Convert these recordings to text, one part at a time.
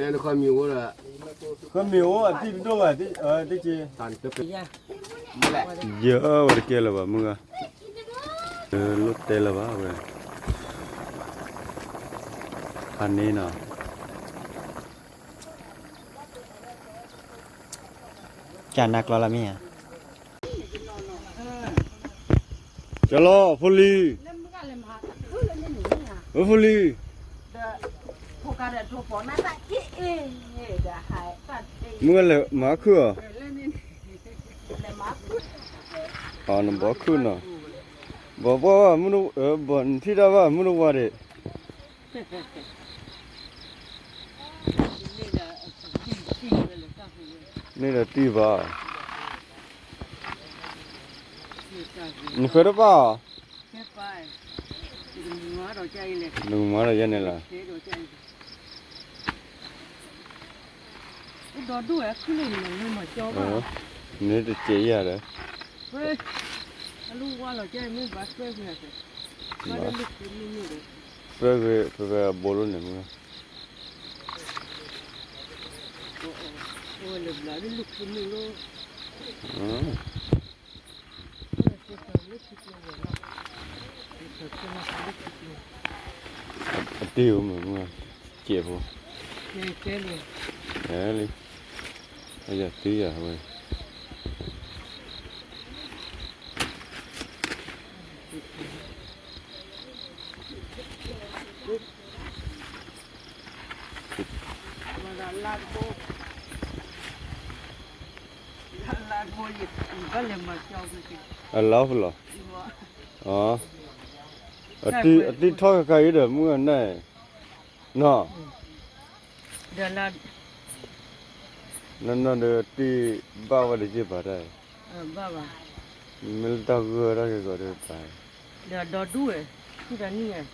ဃီမ့ၢ်အိၣ်အတံၢ်တဒိၣ်ဘၣ်, တံၢ်, ယဲၢ်ဝဲတကဲလၢၤဘၣ် မုၢ်ဂၤ, လိၣ်တဲလၢၤဘၣ်ဝဲ, ဖးန့ၢ်နီၤ, ကနၣ်ကျီလၢမ့ၢ်ဧါ, ကလီၤ ဖိလံၤ, ဖိလံၤ, မုၢ်ဂၤလဲၤမၤခုၣ်အီၤ, နဘီခုၣ်နီၤ, ဘီပှၢ်ဘၣ်မုၢ်, ဘီနထံၣ်တၢ်ဘၣ်မုၢ်တဝါဒံး, န့ၣ်ဒီးတံၢ်ဘၣ်, နဃဲတပၣ်အီၤ, နကမၤဒီးယဲန့ၣ်လီၤ. နတစဲးယၤဒီး, ပၢ်ဂ့ၤ ပပဲအဘိလိၣ်န့ၣ်မုၢ်, အတ့ၢ်ဧိၤမုၢ်မုၢ်, ကဲးဖိ, လံ, အယၤတ့ၢ်ယၤဝဲ အလီၤဖလီၤ, အတံၢ်ထီၣ်ခါခါအံၤဒီး မုၢ်ဂၤန့ၣ်, နီၤ, နီၢ်နီၢ်ဒီးတံၢ်ဘၣ်ဝဲတယ့ၢ်ဘၣ်တၢ်, မ့ၢ်လၢတၢ်ဂၢၢ်တၢ်ဂ့ၤဂီၤဒီးတၢ်,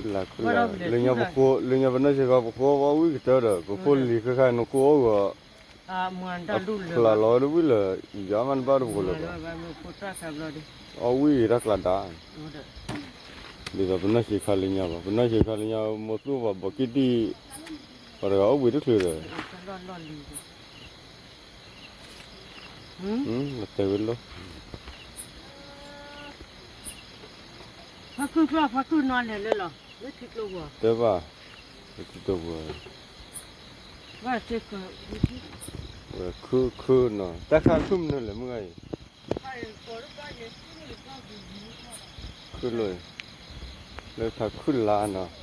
လၢညါပဃိ လၢညါပနီၢ်ဆံးခါ ပဃိအီၣ်ဝံၣ်ကတၢၢ်ဒီး ပဖိလံၤဃၣ်ဃၣ် နဃိအီၣ်ဂီၤ အကျးလီၤဝဲတဝံၣ်လၢ ယၤမးနဘၣ်တပှိၤလၢၤဘၣ်, အီၣ်ဝံၣ်တၢ်ကျးဒါ, ဒ်သိးပနီၢ်ဆံးခါလၢညါဘၣ် ပနီၢ်ဆံးခါလၢညါ မိၢ်သူၣ်ပှၤဘီးက့ၣ်တံၢ် ပှၤတဂၤအီၣ်ဝံၣ်တချုးဒီး တဲဝဲလီၤ, ဖါခုၣ်ဖျီၣ် ဖါခုၣ်နီၤလဲၤလၢလီၤ လၢထံကျိပူၤ, တဲဘၣ်, လၢထံကျိပူၤ, ဝဲခုၣ်ခုၣ်နီၤ တၢ်ခါခုၣ်မနုၤလဲၣ် မုၢ်ဂၤအံၤ, ခုၣ်လိာ်, လၢဖါခုၣ်လါနီၤ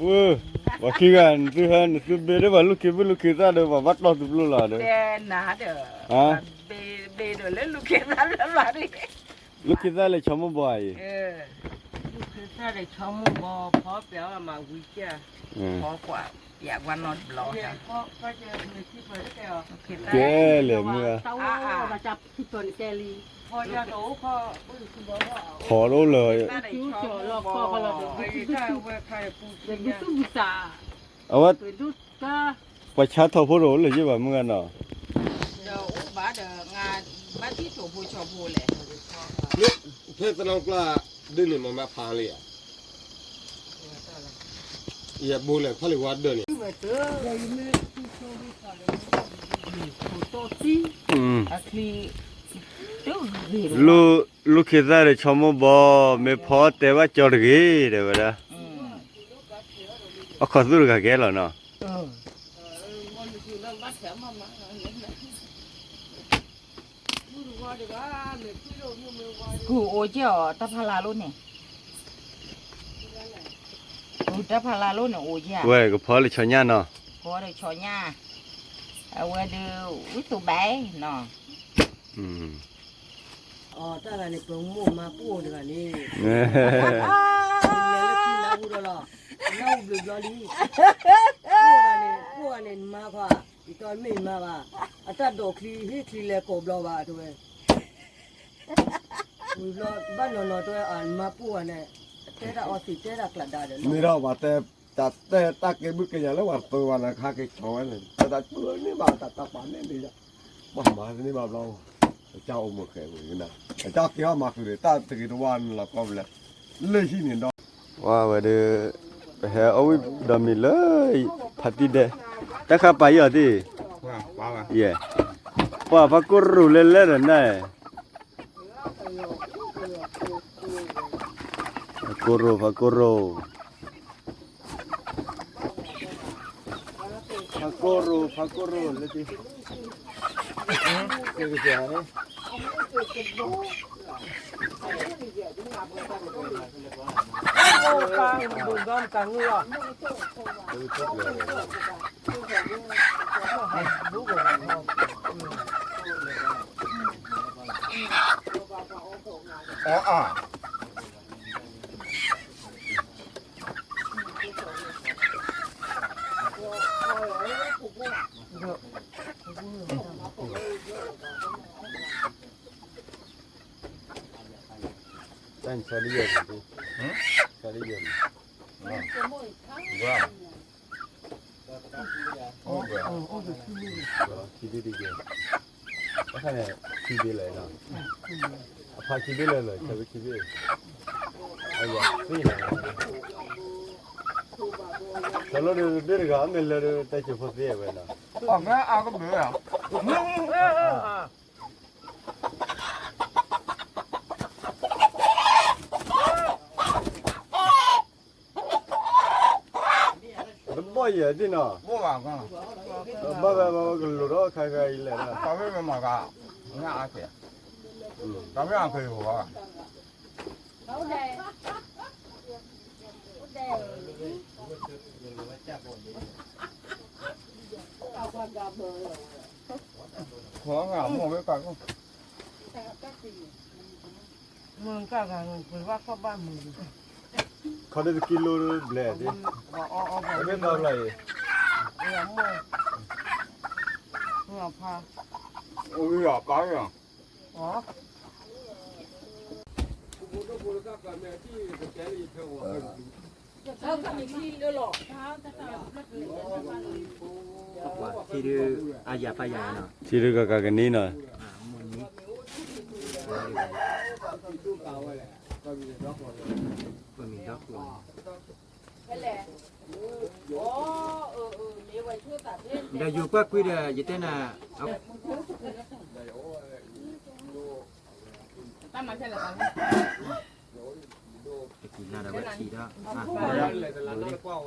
ဝဲ, ပှၤခံဂၤ နသုဟဲ နသုဘ့ဒီးပှၤလူၢ်ခံဘုၣ်လူၢ်ခံသၣ်ဒီး ပှၤဘၣ်တီၢ်သုပျိလီၤဒီး, လူၢ်ခံသၣ်လဲၤဆီမိၢ်ဘီအံၤ, ကဲလဲၣ်မုၢ်ဧါ, ထီၣ်အိၣ်လၢ အဝဲ ပှၤဆါထီၣ်ဖိတအိၣ်လၢၤယ့ၢ်ဘၣ်မုၢ်ဂၤနီၤ, ဖဲသနီၣ်ကျါ ဒ်န့ၣ်မ့ၢ်မ့ၢ်ဖးလံဧါ, ယဘိလဲၣ်ဖးလံဝါဒၢၣ်န့ၣ် လူၢ်, လူၢ်ခံသၣ်ဒီးဆီမိၢ်ဘီ, မ့ၢ်ဖီတဲဘၣ်ကၠီတဂ့ၤ တဲဝဲဒၣ်, အခီၣ်သူၣ်တဂၤကဲလီၤနီၤ, ကုၢ်အိၣ်ကဲအီၤ တၢ်ဖးလၢ်လိၣ်န့ၣ်, ကုၢ်တၢ်ဖးလၢ်လိၣ်န့ၣ်အိၣ်ကဲ, ဝဲကဖီလၢဆီညၣ်နီၤ, ဖီလၢဆီညၣ်, အဝဲဒီး ဝံသူဘဲနီၤ, အတၢ်ဂၤန့ၣ် ပမိၢ်မါပိၢ်တဂၤန့ၣ်, လဲၤလၢခံနၢ်ဟူဒီးလီၤ, နၢ်ဟူဘျုးဘျီလံ, ပိၢ်ဂၤန့ၣ် ပိၢ်ဂၤန့ၣ် နမါခွါ, ယတီမ့ၢ်ယမါဘၣ်, အတၢ်ဒိးချံဟ့ၣ်ချံလဲၤကိးဘျီဘၣ်တဲဝဲ, ဝံၤဘျီ ဘၣ်နီၤနီၤတဲဝဲ နမါပိၢ်ဂၤန့ၣ်, တဲတၢ်အီသံးတဲတၢ်ကျးဒါဒီး မ့ၢ်ဒီးပှၤတဲ တၢ်တဲတၢ်ကဲဘုကဲညါလၢပှၤသိးဘၣ်နၤ ကဟဲက့ၤဆီဝဲန့ၣ် တၢ်တၢ်ကျိန့ၢ်ဘၣ် တၢ်တၢ်ပာ်န့ၢ်န့ၣ် ပှၤမၤန့ၢ်ဘၣ်ဘျီ အကၢ်အိၣ်မုာ်ဃဲဝဲကနၣ် အကၢ်က့ၤဟီၣ်မၤဃုာ်ဒီး တၢ်တဂ့ၤတဝါန့ၣ်လီၤကီၢ်ဘျဲၣ် လၢဟံၣ်န့ၣ်ဒီး ဝဲဒၣ် ပဟဲအီၣ်ဝံၣ်ဒီးမံၤလၢ ဖါတံၢ်ဒဲး တၢ်ခါပာ်ယီၤသ့ၣ် ယဲၢ် ပှၤဖးကိၢ်ရူၤလဲၤလဲၤဒီးနၤ ဖးကိၢ်ရိၤ ဖးကိၢ်ရိၤ ဖးကိၢ်ရိၤ ဖးကိၢ်ရိၤ လၢ တၢ်နဆါဒ်ယဲၢ်န့ၣ်, ဆါဒ်ယဲၢ်န့ၣ်, ခံဘ့ၣ်ဒ်ယဲၢ်, အခါန့ၣ် ခံဘ့ၣ်လၢာ်နီၤ, အဖါခံဘ့ၣ်လၢာ်လၢာ် ဆၢဘ့ၣ်ခံဘ့ၣ်, အယၤသ့ၣ်လီၤ, တၢ်လီၢ်ဒ်တဂၤ အမ့ၢ်လၢာ်ဒီး တၢ်စၢၤဖိသ့ဝဲနီၤ, အကဘၢ တဘီၣ်ယဲၢ်ဒ်နီၤ, ဘၣ်ဘၣ်ဘၣ်ကလိၤထီၣ်ခါခါအံၤလဲၣ်, တၢ်မ့ၢ်အက့ၤ, တၢ်မ့ၢ်အက့ၤဟိၣ်ဘၣ် ခီဒ်တကံလိဘျဲၣ်ဒ်, တဘ့ၣ်ဘၣ်ဘျီအံၤ, အိၣ်ဂံၢ်အီၤပာ်ဂံၢ်အီၤ ထံဒုးအယၤပာ်ယၤနီၤ, ထံဒုးကကကန့ၢ်နီၤ, ဒီးယိၤကွၢ်ကွံာ်ဒီး ယတဲနၤ, တကံၢ်နၤ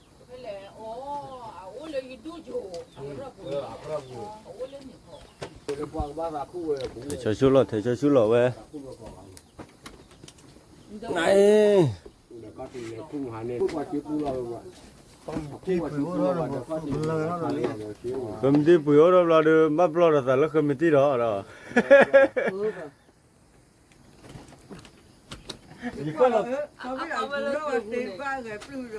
ဒီးဝဲထံဒီး, ဝဲကနၤ ထဲဆီဆူလီၤ ထဲဆီဆူလီၤဝဲ, နအ့, ဃမံတံပှ့ၤအိၣ်ထီၣ်ဘျီဒီး ဘၣ်ပျီဒီးသးလၢဃမံတံဒီးဒီး ယကွၢ်လီၤ, ဒီးယကွၢ်လီၤပံၣ်တိဒီး ဒီးနနၤဝဲလၢလၢမၤနွံဘ့ၣ်ဒီး နွံဘ့ၣ်ပှဲၤလံဧါအံၤန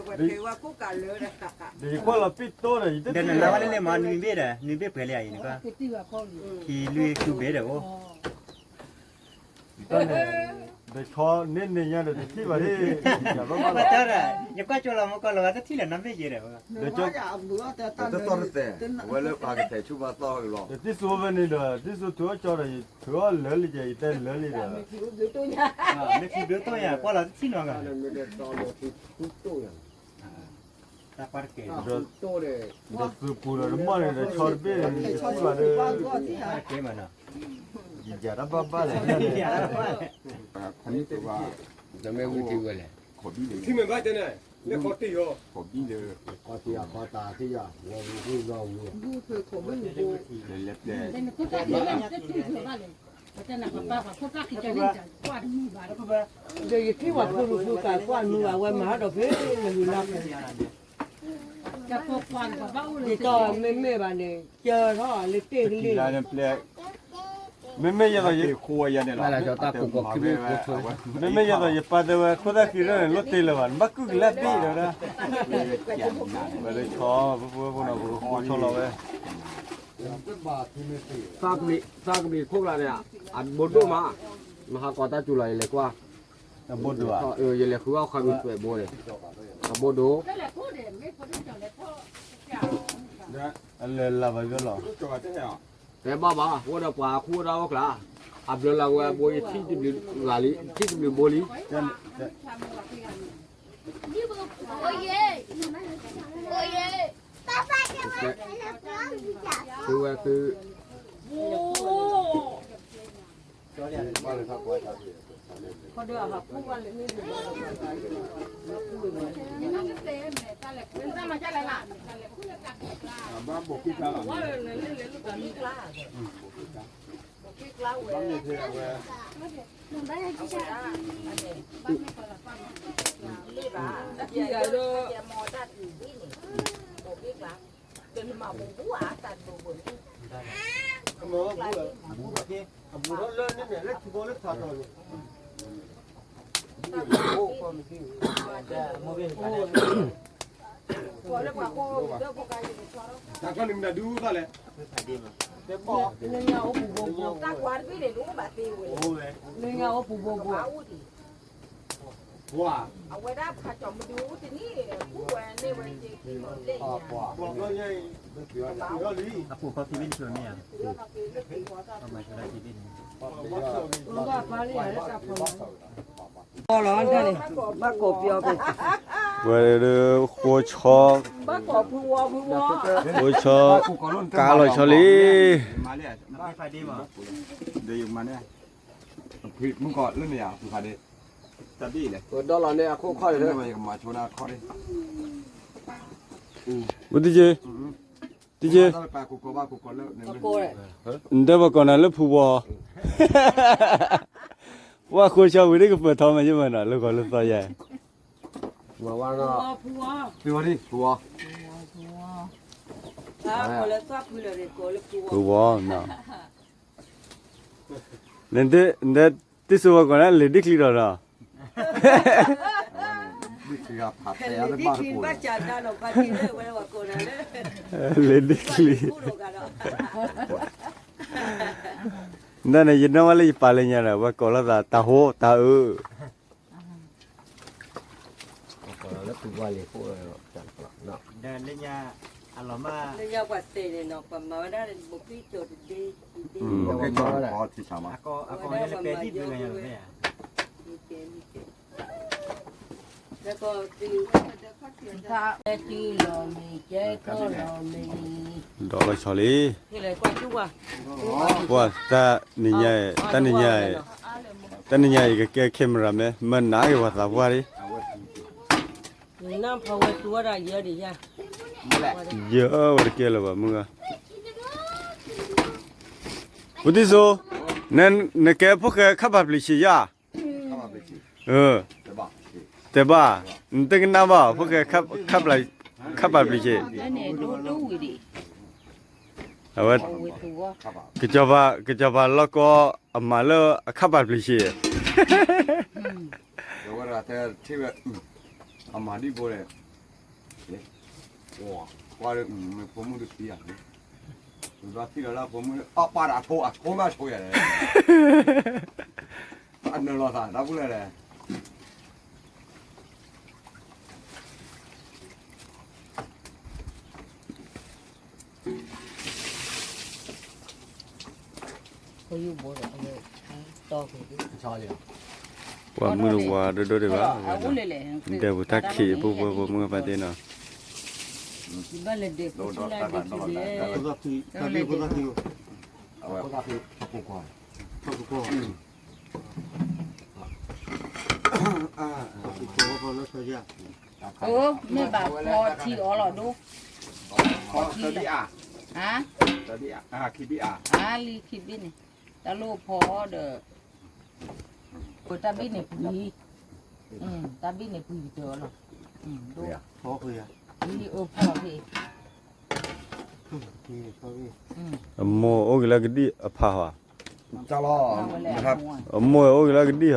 ကွၢ်, ခံလွံၢ်ဃုဘ့ၣ်ဒီးအိၣ်, ဒီးဆီန့ၢ်န့ၢ်ညါဒီးတထံၣ်ဘၣ်ဒ်, ယကွၢ်ကၠီလီၤမူကီၢ်လီၤဂာ်တထံၣ်လၢၤနီတဘ့ၣ်ယဲဒီး, ဒီးတသီၣ်တသဲး, အဝဲလၢပှၤကတဲဆူဘၣ်သီၣ်လီၤ, ဒီးတံၢ်စိဝဲန့ၣ်ဒီး တံၢ်စိထုးအီၣ်ကၠီဒီး ယထုးအီၣ်လၢာ်လံယဲ ယတဲလၢာ်လံဒီး, မ့ၢ်ခံဘျုးတိၢ်ယၤ ကွၢ်လီၤတထံၣ်နီတဂၤ, တၢ်ပှၤတကဲ, ဒီးသုးပူၤဒီးတမီၢ်န့ၣ်ဒီးဆီတဘ့ၣ်န့ၣ် တထံၣ်ဘၣ်ဒီး, ယယၤတၢ်ဘၣ်ဘၣ်လဲၣ်, တမ့ၢ်ဝံၤထံဝဲလဲၣ်, ထံမ့ၢ်ဘၣ်တဲန့ၣ်, လၢခီတံၢ်ယီၤ, ခီတံၢ်ယီၤ, ခီတံၢ်ယီၤ, ဝဲဝံၤဝံၤဝံၤ, လဲၤပျဲ ဒီးယထံၣ်ဝဲဖိဒိၣ်ဖိကးကွၢ်မုာ်ဘၣ်ဝဲမၤဒီးဖဲနဂုၤလၢ်, ဒ်သိးမ့မ့ၢ်ဘၣ်န့ၣ် ကၢထီၣ်လၢတ့ၢ်ကလ့ၢ်, မ့မ့ၢ်ယဲသိးယ, မ့မ့ၢ်ယဲသိးယပၢ်တဲဝဲ ခိၣ်သၣ်ခံရၢၢ်န့ၣ် လိၣ်တ့ၢ်လၢၤဘၣ် နဘၣ်ကုၢ်ကလၢ်ဘ့ၣ်ဒီး, ဝဲလၢဆီ ပဖိပဖိနီၤ ပဖိဆီလီၤဝဲ, သးကမံၤ သးကမံၤခိၣ်ကျါန့ၣ် အဘိဒိၣ်မး, မဟါကီးတၢ်စူၤလီၤ ယလဲၤကွၢ်, အဘိဒိၣ်ဧါ, ယလဲၤဃုအီၣ်ခါမံၤသွဲးဘိန့ၣ်, အဘိဒိၣ်, အလဲၤလၢဘၣ်ယိၣ်လီၤ, တဲဘၣ်ဘၣ် အိၣ်ဒီးပှၤခူၣ်ဝဲဒၣ်အိၣ်ကျါ, အဘျၢလၢဝဲအဘိအံၤ ထံၣ်တဘျုးဂၤလံ ထံၣ်တဘျုးဘိလံ, သုဝဲသု တၢ်ကီလံမတၤဒုသၣ်လဲၣ်, လၢညါအိၣ်ပူၤဘိဘိ, လၢညါအိၣ်ပူၤဘိဘိ, ပှၤ, အဝဲဒၣ်ဖးကၠီမဒုတနံၣ်, ပှၤ, ပှၤ, အပူၤဖီခံဘ့ၣ်န့ၣ်မ့ၢ်ဧါ, ပှၤမၤဆၢဒၣ်ခံဘ့ၣ်န့ၣ်, ဘၣ်ကိးပယီၤက့ၤ, ဘၣ်ကိးပယီၤက့ၤ, ဝဲဒၣ်ဃိဆီ, ဘၣ်ကိးဖုဝီဖုဝီ, ဃိဆီ, ကါလီၤဆီလံ, မုၢ်ကီးလၢန့ၣ်ဧါ, ပဒီလီၤန့ၣ်အခိၣ်ခီၣ်န့ၣ်, မုၢ်တက့ၢ်, တက့ၢ်, နတဲပှၤကိးနၤလၢဖုဝီ, ပှၤဃိဆီဝံၤဒ်ကပၢၤထီမးယမးနီၤ လၢဂီၤလၢသီယါ, ဖုဝီ, ဖုဝီ, ဖုဝီ, နတဲတ့ၢ်စိဝဲကိးနၤလၢဒ့ၣ်ချံဒီးနီၤ, လၢဒ့ၣ်ချံ, နန့ၣ် ယနီၢ်ဝဲလၢယပာ်လၢညါဒီး ဝဲကိးလိာ်သးတၤဟိတၤအၢ, လၢညါအလီၤမၢ်, လၢညါပှၤသ့ၣ်န့ၣ်နီၤ ပှၤမၤဝဲဒၣ်ဘိးကံၢ်ကၠီတဒ့, အကီၢ်အကီၢ်လၢပဲာ်ထံၣ်ဘျုးလၢညါလီၤ, ကဲတုၤလီၤမ့ၢ် ကဲထီၣ်လီၤမ့ၢ်, ဒီးလီၤဆီလံ, ပှၤတၢ်နံၤညါ, တၢ်နံၤညါ, တၢ်နံၤညါအံၤကကဲ camera မ့ၢ် မ့ၢ်နးက့ၤပှၤသးပှၢ်လံ, နဖီဝဲတူဝဲဒၣ်ယဲဒံးယါ, ယဲဝဲတကဲလၢၤဘၣ်မုၢ်ဂၤ, ပူတံၢ်စိ, နကဲဖိၣ်ဃဲခါပာ်ပျံၤဆံးယါ, တဲဘၣ်, နတကနၣ်ဘၣ် ဖိၣ်ဃဲခါပာ်ပျံၤဆံး, အဝဲ, ကစီၤပၤလီၢ်ကီအမၤလၢအခါပာ်ပျံၤဆံး, ဝဲ, အမၤဒံၣ်ဘိလဲၣ်, ကွၢ်, မ့ၢ်ဖိမုၣ်တသံဧါ, ဘၣ်သံလီၤလၢဖိမုၣ်, အပၢ်ဒီးအထိ, အထိမ့ၢ်အထိယၤလဲၣ်, အနၢၤလီၤသးတၢ်ဘူၣ်လဲၣ်လဲၣ် ပှၤမုၢ်တဝါဒိၣ်ဒိၣ်ဒံးဘၣ်, ဒဲးပူၤတၢ်ခံးအပူၤပှဲၤပှၤမုၢ်ပှၤသ့နီၤ, ဘၣ်လဲၤဒဲးပူၤဆူလၢဒဲးခံးလဲၣ်, မ့ၢ်ဘၣ်ဖီထံအီလီၤဒိ, ဖီထံလီၤ, အါလံခံဘ့ၣ်န့ၣ်, တၢ်လိၣ်ဖီဒီး, ပတၢ်ဘ့ၣ်န့ၣ်ပှံၤ, တၢ်ဘ့ၣ်န့ၣ်ပှံၤကတၢၢ်လီၤ, ဖီ, အမိၢ်အိၣ်က့ၤလၢကဒံၣ်အဖးဟီ, အမိၢ်အိၣ်က့ၤလၢကဒံၣ်ဟီ, အ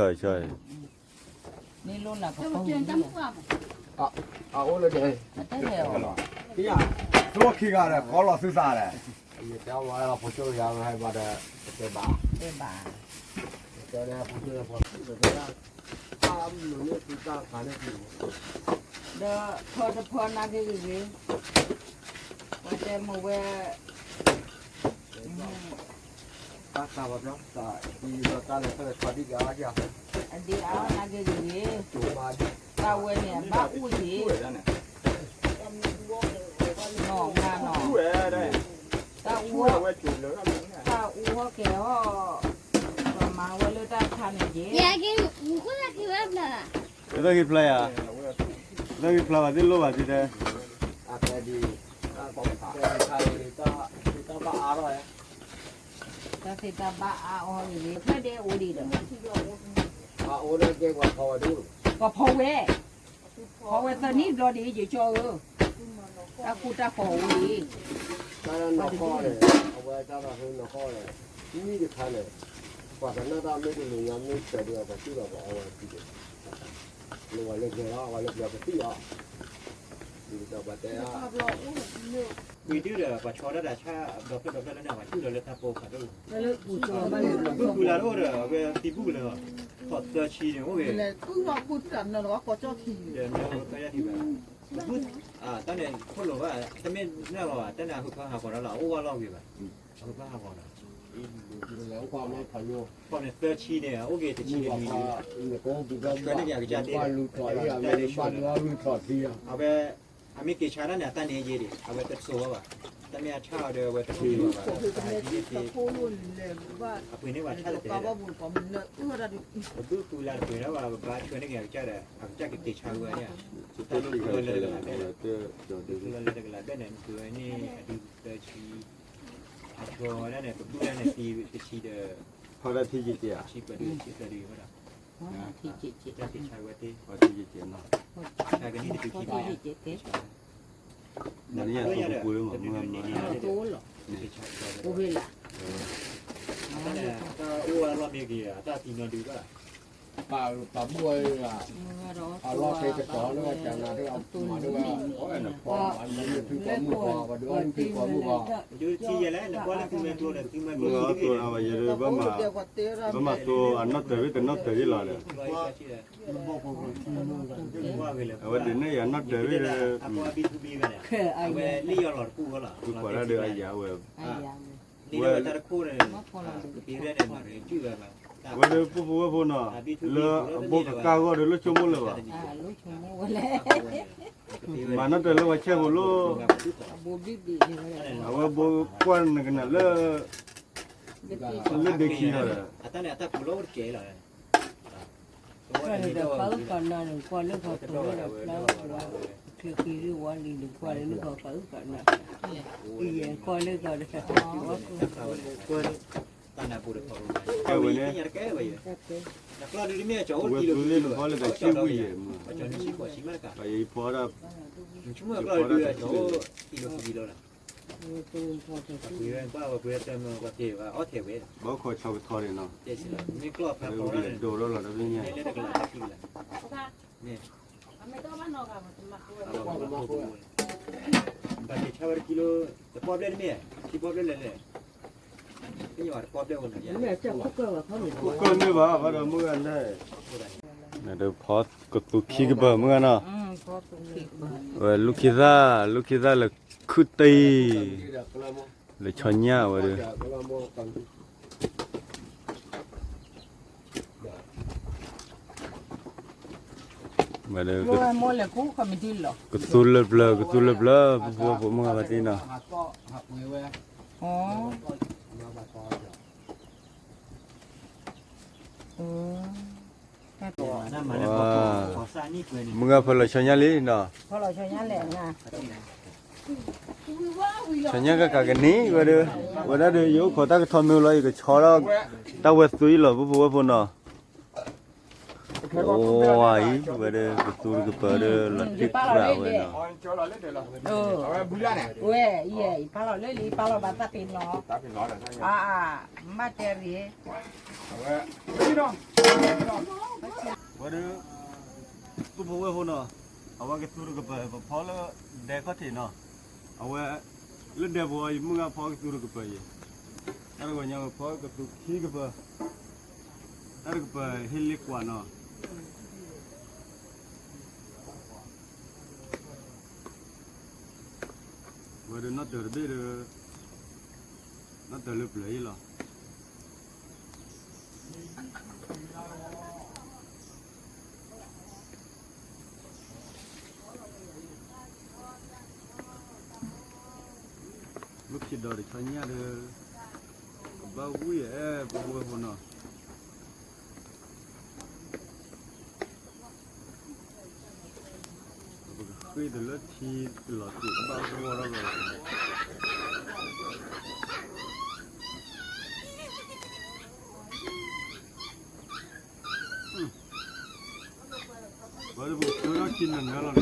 အိၣ်လၢ, သဝီခံဂၤဒီး ကီလီၤသုသးဒီး, ယတဲဝဲလီၤ ဖိကၠိယၤဝဲဟဲဘၣ်ဒီး တဲဘၣ်, တဲဘၣ်, တဲဖိကၠိဖိ, ဒီးဖီတဖီနာ်က့ဂ့ၤဂ့ၤ, ပှၤတဲမ့ၢ်ဝဲ, တၢ်သးဘၣ်ဘျီ, တၢ်အံၤဒီးတၢ်လဲၤဖဲလဲၣ်ထီၣ်ဒ်က့ၤအါက့ၤ, အဒ့အါနာ်က့ဂ့ၤဂ့ၤ, တၢ်ဝဲန့ၣ် ဘၣ်အိၣ်က့ၤ နီၢ်ငါနီၢ်, တၢ်အူ, တၢ်အူဟီၣ်ကဲၤဟီၣ်, ပှၤမၤဝဲလၢတၢ်ခါန့ၣ်က့ၤ, ကသၢက့ၤဖျါယၤ, ကသၢက့ၤဖျါဘၣ်သ့ၣ်လိၣ်ဘၣ်သ့ၣ်တဲ, တၢ်သ့တၢ်ဘၣ်အါအီၤဂ့ၤဂ့ၤ ဖဲဒဲအိၣ်ဒံးဒီး, ပှၤဖီဝဲ, ဖီဝဲသၢနံၣ်ဘျီဒံး ယကၠီဧၢ, တၢ်ကိၢ်တၢ်ဂီၤအိၣ်ဒံး, တၢ်နီၢ်ကီၢ်န့ၣ်, အဝဲတၢ်ဘၣ်ဃုနီၢ်ကီၢ်န့ၣ်, မ့ၢ်တခါန့ၣ်, ပှၤကနၣ်တၢ်မ့ၢ်တလိၤညါမ့ၢ်စၢၤဒံးအီၤ ပှၤစံၣ်လီၤပှၤအီဝဲတံၢ်, လၢဝဲလၢကျဲလီၤ အဝဲလၢကျဲပစံၣ်အီၤ, ဒ်သိးပှၤတဲ ပှၤဒုဒီး ပှၤဆီတၢ်ဒီးဆၣ်ဒီဖျၢၣ်ဒီဖျၢၣ်လၢန့ၣ် ပှၤဆူၣ်လီၤလၢတၢ်ပိာ်ဖးဒိၣ်, ဘုၣ်ကူလာ်တအိၣ်ဒီး အဝဲသံဘုၣ်လၢၤ, ထီၣ်သၢဆံန့ၣ် အိၣ်ဂ့ၤ, ဒီးမ့ၢ်ဝဲကယၢ်ထံၣ်ဘၣ်, ဘုၣ်, တၢ်န့ၣ်ခိၣ်လိာ်ဘၣ် တမ့ၢ်နၢ်လီၤဘၣ် တၢ်န့ၣ်အဟူးဖၢဟးဂီၤဒီးလီၤ အအိၣ်ဝဲလီၤဂ့ၤဘၣ်, အဟူးဖၢဟးဂီၤဒီး ခီန့ၣ်သၢဆံန့ၣ် အိၣ်က့ၤတဆံန့ၣ် ဆှၢန့ၢ်က့ၤအကစၢ်သ့, အဝဲ, အမ့ၢ်က့ၤဆါတၢ်န့ၣ် အတၢ်န့ၣ်ယဲဒံး အဝဲတစိၤဘၣ်ဘၣ်, တၢ်မ့ၢ်အဆၣ်အီၤဒီး အဝဲတစိၤဘၣ်ဘၣ်, အပှ့ၤန့ၢ်ပှၤဆၣ်တတဲ, ပဘုၣ်ကူလာ်တပှ့ၤဒီးဘၣ် ပဘၣ်ဆှၢန့ၢ်က့ၤအကစၢ်ဒီး အကစၢ်ကက့ၤဆါဝဲန့ၣ်, တၢ်လၢလၢတကလးဘၣ်, လၢလၢတကလးဘၣ်န့ၣ် နကွၢ်ဝဲန့ၣ် အဒုသၢဆံ အဆိဒၣ်န့ၣ် ပဘုၣ်ဒၣ်န့ၣ် သံတဆံဒီး, ဖီဒၣ်ထံက့ၤက့ၤဧါ, ဆံပှဲၤဒု ဆံသၢဒုဝဲဒၣ်, တၢ်က့ၤဆါဝဲသ့, ဆါကနံၣ်တဆံခံ, မ့ၢ်န့ၣ်ယၤသိပူၤလၢမၤမုၢ်မၤ, တၢ်အိၣ်အလီၢ်မ့ၢ်ဂ့ၤ အတၢ်သံနီၢ်ဒုဘၣ် ပာ်ပာ်ဘိၣ်ဝဲ, အလီၢ်ခဲကတီၤလၢဝဲတနၤဒ်အမၤဒ်ဝဲ, အီၣ်အဲၣ်နဖီမၤလၢမ့ၢ်ဖုကိးမုၢ်ဂီၤ, ယဲလၢနကွၢ်လၢသုမဲာ်ကျိဒီး သုမဲာ်ကျိဒီး ဘၣ်မၤသိအနီၢ်တၢၤဝဲတနီၢ်တၢၤယ့လီၤဒီး, အဝဲဒၣ်နဲၣ်ယၤနီၢ်တၢၤဝဲ, အဝဲလံၣ်ယီၢ်လီၤတကူၣ်ဝဲလီၤ, ပကွၢ်ဒၣ်ဒီးအယၤဝဲ, ဝဲ ဝဲဒၣ်ပူဖိဝဲၢ်ဖိနီၤ, လၢအဘိကကၢ်ဂီၢ်ဒီးလိၣ်ဆိကမိၣ်လၢၤဘၣ်, မၤနီၢ်တၢၤလၢပှၤဆဲးဖိလိၣ်, အဝဲဘိကွၢ်နကနၣ်လၢ, လၢဒ့ခံလီၤဒီး, ကဲဝဲန့ၣ်, ဝဲသုလ့ၣ်တဖီလၢတဆံဝံၤယဲၢ်မး, ပယဖီဒၣ်, ဘၣ်ခိးဆီကထီန့ၣ်နီၤ, လၢဝဲဒၣ်ဒိၣ်ထီၣ်လီၤတဘျီညါ, ဘၣ်က့ၤဆါဝဲတကံလိ, တပီၣ်ဘျဲၣ်တမ့ၢ်, ခံပီၣ်ဘျဲၣ်လဲၣ်လဲၣ်, တပီၣ်ဘျဲၣ်လဲၣ်လဲၣ်, ဖီကသူခံကပၤမုၢ်ဂၤနီၤ, ဝဲလူခံသၣ်, လူခံသၣ်လၢခုတံၢ်, လၢဆီညၣ်ဝဲဒီး ဝဲဒီး, ကသူလၢပျၢၤ, ကသူလၢပျၢၤ, ပဖိဝဲၢ်ဖိမုၢ်ဂၤဖါတံၢ်နီၤ, မုၢ်ဂၤဖဲလီၤဆီညၣ်လံနီၤ, ဆီညၣ်ကကးကနံၤဝဲဒီး, ဝဲဒၣ်ဒီးယအိၣ်ခိးတၢ်ကထီမ့ၢ်လီၤ ယကဆီထီၣ်, တၢ်ဝဲသူအံၤလီၤ ပဖိဝဲၢ်ဖိနီၤ အိၣ်ဝဲအံၤ ဝဲဒီးကသူတကပၤဒီး လီၤတံၢ်ကြးဝဲနီၤ, ဝဲ, ယပာ်လီၤလၢလံ ပာ်လီၤဘၣ်သးပ့ၤနီၤ, မ့ၢ်တဲရံၣ်, ဝဲဒီး, ပဖိဝဲၢ်ဖိနီၤ, အဝဲကသူတကပၤ ပဖီလၢဒဲခီၣ်ထံးနီၤ, အဝဲ, လၢဒဲပူၤအံၤ ယမုၢ်ဂၤဖီကသူတကပၤအံၤ, တၢ်တဂီၤညါဝဲဖီကသူခံကပၤ, တၢ်တကပၤဟ့ၣ်လ့ကွၢ်နီၤ, ဝဲဒီးနီၣ်တၢၤတဘ့ၣ်ဒီး, နီၣ်တၢၤလၢပျၢၤအံၤလီၤ. မုၢ်ခံဒီးတဆီညၣ်ဒီး, ကဘၣ်ဝံၣ်အဲၣ်ပဝဲဖိနီၤ, ပကဃ့ၢ်တလၢထံတလီၤတူာ်ဘၣ်ဂီၢ်ထီၣ်လီၤ. ပှၤတပူၤဃၢထီၣ်ခံနၤနၤလီၤနီၤ.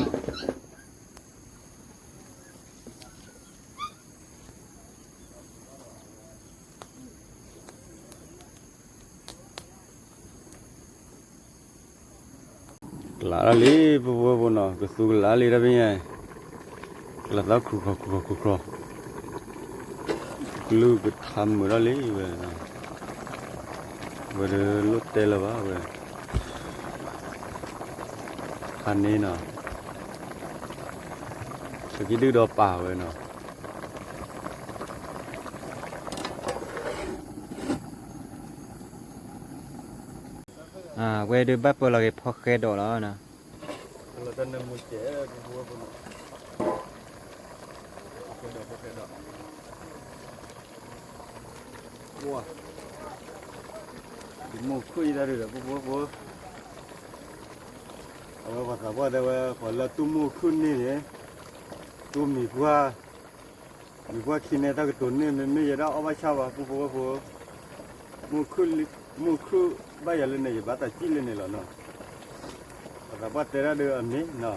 ကလၤထီၣ်လံ ပဝဲဖိနီၤ, ကသူကလၤလံတၢ်ဖဲညါ, ကလၤသီခူၣ်ခီခူၣ်ခီခူၣ်ခီ, ကလုၢ်ကထါမုာ်ထီၣ်လံဝဲ, ဝဲဒီးလိၣ်တဲလၢၤဘၣ်ဝဲ, ခါန့ၣ်နီၤ, ပကဒုၣ်ဒီးပာ်ဝဲနီၤ. ဝဲဒုးဘၣ်ပၢလီၤက့ၤဖီဃဲဒိးလီၤ. မိၢ်ခုၣ်အံၤတၢ်ဒုးဒီး ပဖိဝဲဖိ, အဝဲပှၤသးပှၢ်တဲဝဲ ပှၤလၢတူၢ်မိၢ်ခုၣ်န့ၣ်န့ၣ်, တူၢ်မံၤပှၢ်, မံၤပှၢ်ခံန့ၣ် တၢ်ကတိၤန့ၢ် မ့မ့ၢ်ယဲဒၣ်အီၣ်ဘၣ်ဆၣ်ဘၣ် ပဖိဝဲဖိ, မိၢ်ခုၣ်ဘၣ်ယၤလၢန့ၣ် ယဘၣ်သးစံၣ်လၢန့ၣ်လီၤနီၤ. ပှၤသးပှၢ်တဲတၢ်ဒီးအမ့ၢ်နီၤ,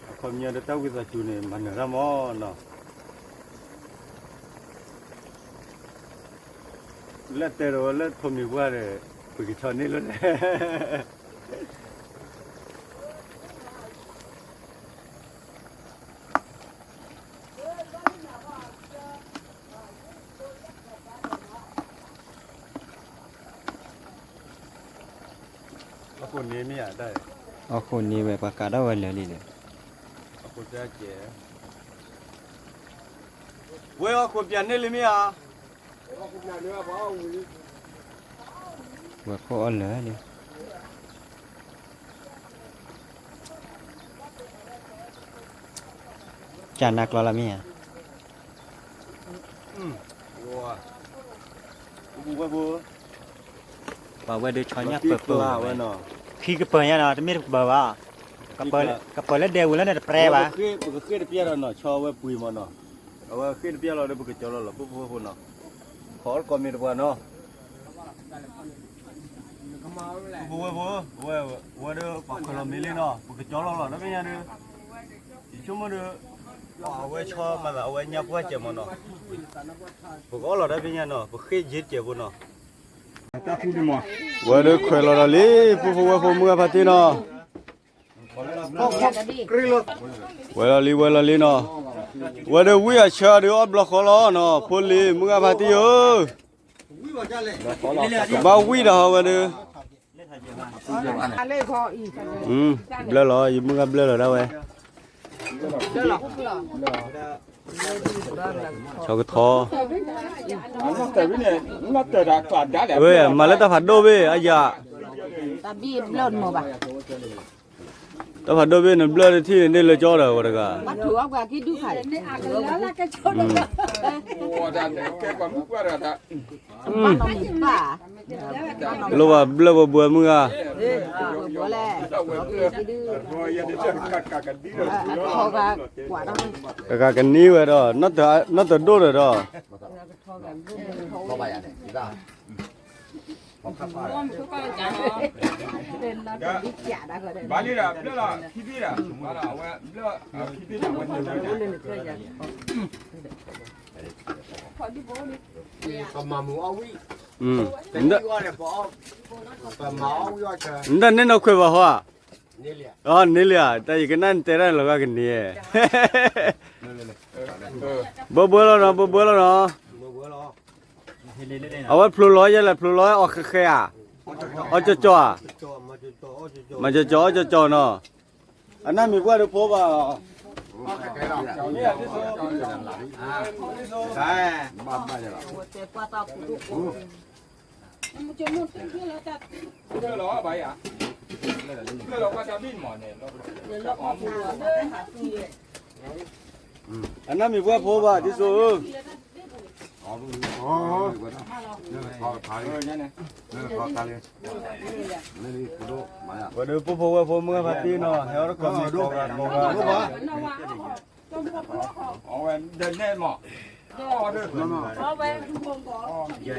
အခီပညီဒီးတၢ်ဝံသးစူၤန့ၣ် မၤနၢၤတၢ်မီၤနီၤ. လၢတဲဒီးလၢထိးမံၤပှၢ်ဒီး ပကဆီန့ၢ်လၢန့ၣ် အီၣ်ဃိန့ၣ်မ့ၢ်ဧါ, အီၣ်ဃိန့ၣ်ဝဲ ပှၤကးထီၣ်ဝဲလၢာ်လံဒီး, ဝဲအီၣ်ဃိပၠးန့ၢ်လံမ့ၢ်ဧါ. ဝဲခိၣ်အီၣ်လၢာ်လံ, ကၢ်နါကျီလီၤမ့ၢ်ဧါ. ပှၤဝဲဒုးဆီညၣ်ပၢၤပၢၤဝဲ, ခံကပၤညါနီၤ, တမ့ၢ်တကပၤဘၣ်, ကပၤလၢဒဲဝံၤလၢန့ၣ်တပြဲဘၣ်. ပကဃ့ၢ်တပျၢ်ဒီးနီၤ, ဆီဝဲပှ့ၤမးနီၤ, အဝဲဃ့ၢ်တပျၢ်လီၤဒီး ပကကၠီလီၤလီၤ ပဖိဝဲဖိနီၤ, ခီအီၣ်တကိးမ့ၢ်တပှၤနီၤ. ပဖိဝဲဖိ, ဝဲဒီးပှၤခွဲးလီၤမ့ၢ်လံနီၤ, ပကကၠီလီၤလီၤ တၢ်ဖဲညါဒီး, ယဆိကမိၣ်ဒီး, အဝဲဆီမၤသး အဝဲညါပှၢ်စဲးမးနီၤ, ပကအီၣ်လီၤတၢ်ဖဲညါနီၤ, ပဃ့ၢ်ယ့ၢ်စဲးဖိနီၤ. ဝဲဒီးခွဲးလီၤဒီးလံ, ပဖိဝဲဖိမုၢ်ဂၢ်ဖါတံၢ်နီၤ. ဝဲလီၤလံ ဝဲလီၤလံနီၤ, ဝဲဒီးဝံၣ်အဆၢဒီးအီၣ်ဘျီဃီလီၤနီၤ, ဖိလံၤမုၢ်ဂၢ်ဖါတံၢ်ဧၢ, ကဘၣ်ဝံၣ်ဒီးဟီဝဲဒီး, ဘျၢလီၤ ယမုၢ်ဂၢ်ဘျၢလီၤဒၣ်ဝဲ, ဆီကထီ, ဝဲမၤလၢတၢ်ဖးဒိၣ်ဘ့ၣ် အယၤ တၢ်ဖးဒိၣ်ဘ့ၣ်န့ၣ် ဘျၢတထံၣ်န့ၣ် န့ၢ်လၢကၠီဒီးဝဲတဂၤ, လိၣ်ဘၣ်ဘျၢပဘှဲမုၢ်ဂၢ်, ကဂၤကနံၤဝဲဒီး နီၢ်တဒိၣ်ဒီးဒီး နတၢ်န့ၢ်နီၢ်ခွဲးဘၣ်ဟီဧါ, န့ၢ်လံဧါ, တၢ်ယကနၣ်နတဲတၢ်လီၤဂာ်ကန့ၢ်, ဘၢဘၢလီၤနီၤ, ဘၢဘၢလီၤနီၤ. အဝဲဖျိလီၤယဲလဲၣ်, ဖျိလီၤအီၣ်ဃဲဃဲဧါ, အီၣ်ကၠီကၠီဧါ, မၤကၠီကၠီ အီၣ်ကၠီကၠီနီၤ. အနၢ်မံၤပှၢ်ဒုးဖိဘၣ်, အနၢ်မံၤပှၢ်ဖိဘၣ် ဒ်သိးဧၢ, ဝဲဒၣ်ပဖိဝဲၢ်ဖိမုၢ်ဂၢ်ဖါတံၢ်နီၤ ဟဲအီၣ်တကိးမံၤကိးဂၤကိးဂၤ တၢ်ဘျုးတၢ်ဘျုးမုၢ်ဂၢ်ဧၢ, တၢ်ဘျုးတၢ်ဘျုးမုၢ်ဂၢ်ဧ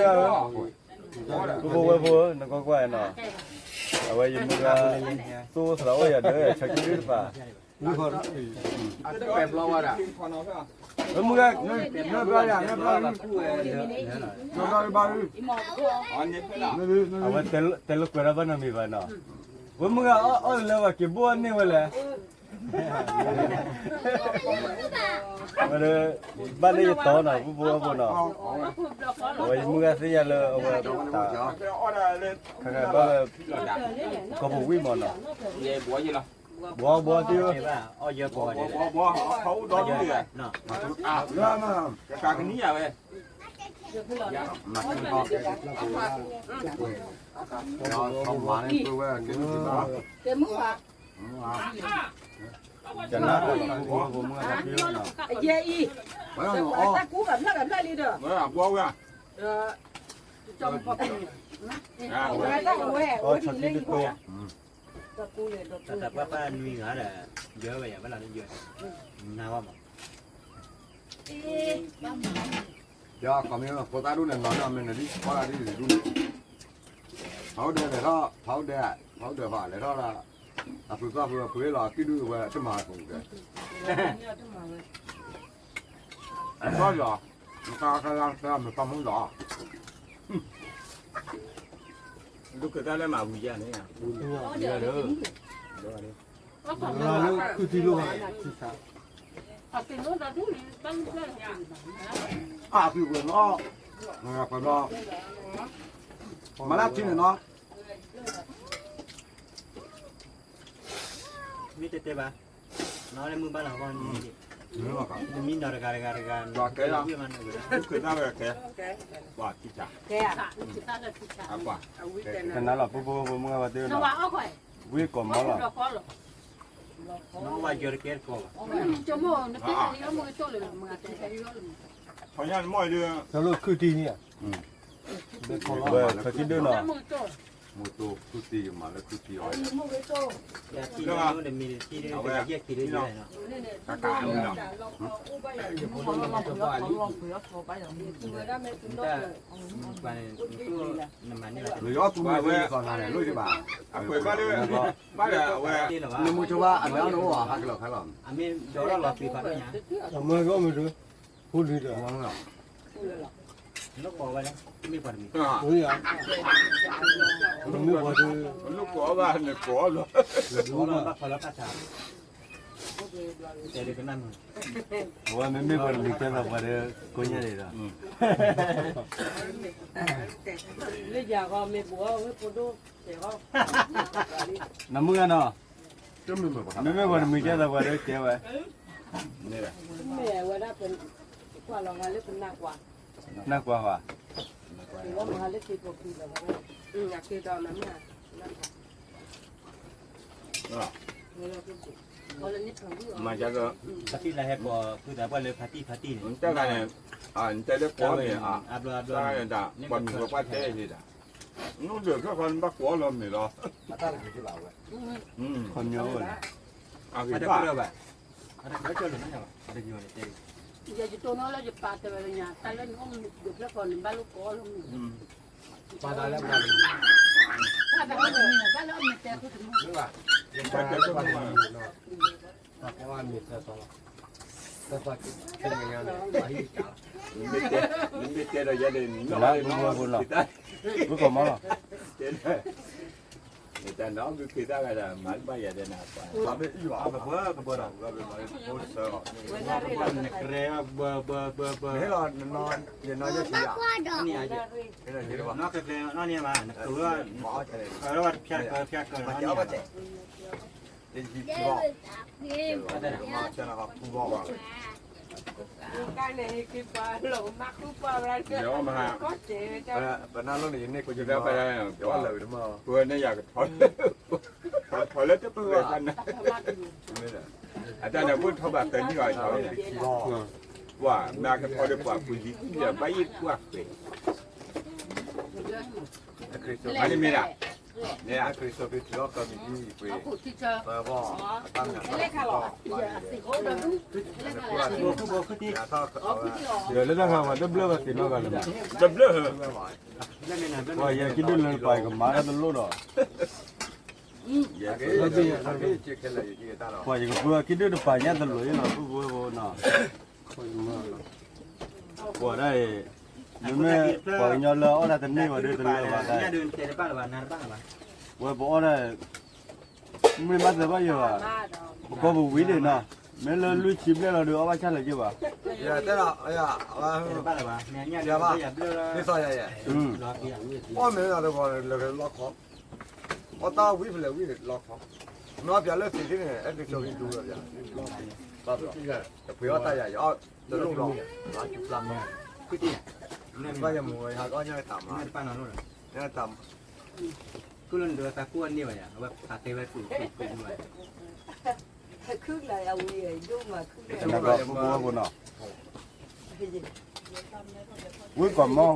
ၢ, ပဖိဝဲၢ်ဖိ နကွၢ်ကွၢ်နီၤ, အဝဲယမုၢ်ဂၢ် သူၣ်အိၣ်သးအိၣ်ယၤဒီး ဆၢခံဒုတဖၣ် မုၢ်ဂၢ် အဝဲတဲလိာ်ကွဲးတၢ်ဘၣ်နီတမံၤဘၣ်နီၤ, ဝဲမုၢ်ဂၢ်အီၣ်အီၣ်လၢဝဲက့ၤဘိၣ်အန့ၢ်ဝဲလဲၣ်, ဝဲဒၣ် ဘၣ်လၢယတီနီၤ ပဖိဝဲၢ်ဖိနီၤ, အဝဲယမုၢ်ဂၢ်သ့ၣ်ညါလၢအဝဲတၢ် ခါခါဘၣ်ဝဲ ကီၢ်ပူၤဝံၣ်မးနီၤ, ဘှီဘှီသ့ၣ်ဧၢ, ဘှီဘှီ, ကကနံၣ်ယၤဝဲ, မၤန့ၢ်ဝဲ, ကနၣ်ဖိဖိဖိမုၢ်ဂၢ်ဖါတံၢ်နီၤ, တၢ်ကူကဖျၢၣ်ကဖျၢၣ်လံဒီး, ဘှီဝဲ, တၢ်ပှၢ်ပၢ်နွံဂၤဒီး ယၢဝဲယၤဘၣ်လီၤလၢယၢ, နၤဝဲမး, ယၤကီၢ်မ့ၢ်ဖိသၣ်ဒူၣ်န့ၣ် နီၤနီၤမ့ၢ်နဒ်ကီၢ်ဒ်ဒ်ဒူၣ်န့ၣ်, ဖးအိၣ်ဒဲးလဲၤထီၣ် ဖးအိၣ်ဒဲး ဖးအိၣ်ဒဲးဖးလဲၤထီၣ်လၢ, အဖုသၣ်ဖုဖုလီၤ ကံၣ်ဒူၣ်ဝဲတမၤကီးကဲ, ကီၢ်လီၤ, နကါကါလၢမုၢ်ကီၢ်မုၢ်လီၤ, ဒုးကသၣ်လၢမၤဝံၤယၤန့ၣ်, လၢခုၣ်ထံလိၣ်ဘၣ်, အသုးဝဲနီၤ, ပှၤဘျီ, မၤလၢထံန့ၣ်နီၤ, မ့ၢ်တဲတဲဘၣ်, နီၢ်လၢမုၢ်ဘၣ်လီၤဂီၢ်န့ၣ်, နမံနီၤတဂၤတဂၤတဂၤ, ဝံၣ်မးနီၤ, ကနၣ်လီၤ ပူဖိဖိမုၢ်ဂၢ်ဖါတံၢ်နီၤ, ဝံၣ်ကိးမီၤလီၤ, နဝဲယီၤတကဲတကီးဘၣ်, တၢ်လီၢ်ခုၣ်တံၢ်န့ၣ်, ဝဲထီၣ်ကံၣ်ဒိၣ်နီၤ, မူတိၢ်ခုၣ်တံၢ်ယမၤလၢခုၣ်တံၢ်အီၤ, ယထံၣ်လၢတမံၤတထံၣ်လၢယဲၢ်ထံၣ်လၢယဲၢ်နီၤ, တၢ်ကးလီၤ, တၢ်, နမၤန့ၢ်ဘၣ်, နမုၢ်ဆိဘၣ်အမဲာ်အိၣ်နအိၣ်ဟးကလီၤခဲလီၤ, အမ့ၢ်ဒီးလီၤသံဖးဒိၣ်ညါ, အမ့ၢ်ဂီၢ်မ့ၢ်ဒၢ, ဖိလံၤဒီး, နကိးဝဲလဲၣ်, မ့ၢ်ပှၤတမံၤ, မ့ၢ်ပှၤတမံၤ, နကိးဘၣ်န့ၣ်ကိးလီၤ, ဘၣ်ဖီလီၤတၢ်ဆါ, တဲဒ်ကနၣ်မုာ်, အဝဲမ့မ့ၢ်ပှၤတမံၤကဲသိးပှၤဒီး ကိညါန့ၣ်ဒီး လၢယၤဂီၢ်မ့ၢ်ပှၤဝဲဖိဒိၣ်, နမုၢ်ဂၤနီၤ, မ့မ့ၢ်ပှၤတမံၤကဲသိးပှၤဒီးကဲဝဲ, မ့ၢ်ဝဲဒၣ်, ကွၢ်လီၤဂၤလၢပနၢ်ကွၢ်, နၢ်ကွၢ်ဘၣ်, မၤလၢက့ၤပှၤကွံာ်လီၤ, က့ၤဒီးမၤမ့ၢ်, မၤကၢ်ကၢ်, ဖါတံၢ်လၢဟဲကိးဖုသးပှၢ်လၢဖါတံၢ်ဖါတံၢ်န့ၣ်, နတဲဂၤန့ၣ်, နတဲလၢကိးမ့ၢ်, အဘျီအဘျီ, ပှၤမံၤဝဲပှၢ်တဲန့ၣ်ဒၣ်, နအိၣ်ဒီးဖျၢၣ်ဃီနဘၣ်ကိးလီၤမ့ၢ်လီၤ, ခီညီဝဲ, အဂ့ၢ်ဘၣ်, ယတိၢ်နီၣ်လၢယပာ်တဲဝဲလၢညါ တၢ်လၢနအိၣ်မ့ၢ်ဒိးဖျၢၣ်ဃီန့ၣ် ဘၣ်လိၣ်ကိးလီၤမ့ၢ်, ပာ်သးလၢပှၤတမံၤ, ပာ်သးလၢပှၤတမံၤ, ဘၣ်လၢအမ့ၢ်တဲဖိတမံၤ, ပှၤမ့ၢ်တဲသီလီၤ, တၢ်သးက့ၤညါန့ၣ်, မ့ၢ်တဲဒီးယဲဒၣ်န့ၣ်, ဝံၣ်ကိးမီၤလီၤ, တဲ, တၢ်နီၣ်ဂုာ်ခ့သၣ်ဂၤဒီး မၤတဘၣ်ယၤဒဲးနၤပှၤ, ကဘၢကဘၢဒီး ကဘၢဘၢဘၢဘၢ, နကရဲဘၢဘၢဘၢဘၢ, နဟ့ၣ်လီၤနနီၣ်ယဲၢ်ဆံယၤ, နီၣ်ကရဲနီၣ်န့ၢ်ဘၣ်, နကဝဲ, ဖျါကဖျါကနီၣ်န့ၢ်ဘၣ်, ပနၢ်လီၤန့ၣ် ယန့ၢ်ကွၢ် ပဝဲန့ၣ်ယၤကထီၣ်, ကထီၣ်လၢတပှဲၤတၢ်န့ၣ်, အတၢ်န့ၣ် ဖိထီၣ်ဘၣ်သၢနံၣ်အီၤထီၣ်န့ၣ်, ပှၤမ့ၢ်ကထီၣ်ဒီးပှၤပူၤယံၤ ယဘၣ်ယံၤကွၢ်ဃဲၤ, မ့တမ့ၢ်ဒၣ်, န့ၣ်အခရံာ်စီဖံထံလီၢ်ကီၢ်မံၤဒ်ပှ့ၤ, ဒီးလၢတၢ်ခါပှၤတဘျၢဘၣ်သ့ၣ်နီတဂၤလၢၤဘၣ်, တဘျၢ, ပှၤယဲခံဒုလၢပှၤယကမၤတၢ်တလိၣ်ဒီး, ပှၤယကပၢခံဒုတပာ်ညါတလိၣ်အံၤလီၤ ပုၢ်ဖိဝဲၢ်ဖိနီၤ, ပှၤဒၣ်အံၤ, မ့မ့ၢ်ပှၤကညီလၢအီၣ်တၢ်တန့ၢ်ဘၣ်ဒီးတလၢာ်ဘၣ်ဒၣ်, ဝဲပအီၣ်ဒၣ်, မ့ၢ်ဘၣ်သၢဘၣ်ယဲၢ်ဘၣ်, ပကီၢ်ပဝံၤဒံးနီၤ, မ့ၢ်လၢလွံၢ်ဆံဘျဲၣ်လီၤဒီးအီၣ်ဘၣ်ဆၣ်လၢၤက့ၤဘၣ်, ယတဲ, ယဘၣ်, အီၣ်မ့ၢ်လၢလီခီ, အီၣ်တၢ်ဝံၤဖဲလဲၣ်ဝံၤန့ၣ်လီခီ, နီၢ်ပၠးလၢသ့ၣ်သ့ၣ်န့ၣ် အဲၣ်က့ၤဆိးက့ၤဒူလီၤပၠး, တပှ့ၤအီၣ်တၢ်ယၤ, ယအီၣ်တလိၣ်လီၤ, ဘၣ်ယမူဝဲဟးကအီၣ်ညါတၢ်မၤ, ညါတၢ်မၤ, ခုလၢနဒိးသးကိၢ်အန့ၢ်ဝဲယၤ, အဝဲဖးတဲဝဲပူၤပူၤပူၤနီၤ, ဝံၤကီၢ်မီၢ်ဝဲ ပှၤ,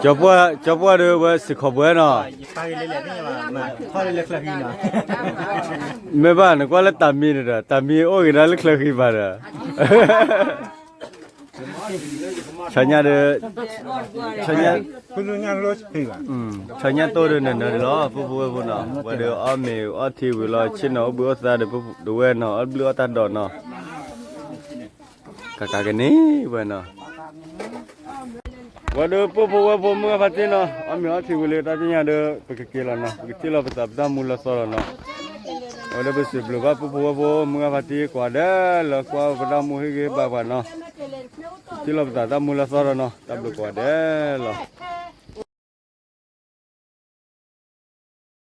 ကၠီပှၢ်ဒီးဝဲစ့ၢ်ခီးပှဲၤနီၤ, မ့ၢ်ဘၣ်နကွၢ်လၢတၢ်မံၤန့ၣ်ဒီး တၢ်မံၤအိၣ်ဂ့ၤဒၣ်လၢချၢဃံဘၣ်ဒီး ဆညါဒီး, ဆညါ, ဆညါတိၢ်ဒီးနၢၤနၢၤလီၤ ပုၢ်ဖိဝဲၢ်ဖိနီၤ, ဝဲဒီးအီၣ်မ့ၤအီထံဝံၤလီၤ ဆ့ၣ်နီၤအိၣ်ဘှံးအိၣ်သါဒီး ပုၢ်ဖိဒီးဝဲၢ်နီၤ အီၣ်ဘျုးအီၣ်တၢ်ဒိးနီၤ, ကကးကန့ၢ်ဝဲနီၤ, ဝဲဒီးပုၢ်ဖိဝဲၢ်ဖိမုၢ်ဂၢ်ဖါတံၢ်နီၤ အီၣ်မ့ၤအီထံဝံၤလၢတၢ်ကညါဒီး ပကက့ၤလီၤနီၤ ပကထံၣ်လီၤပသးပတၢ်မူလၢသီလီၤနီၤ, ဝဲဒီးပစံးဘျုးဘၣ်ပုၢ်ဖိဝဲၢ်ဖိမုၢ်ဂၢ်ဖါတံၢ်ကိးဂၤဒဲးလၢကွၢ်ပတၢ်မူဟ့ၣ်ဂံၢ်ဘါပှၤနီၤ, ထံၣ်လီၤပသးတၢ်မူလၢသီလီၤနီၤ တၢ်ဘျုးကိးဂၤဒဲးလီၤ.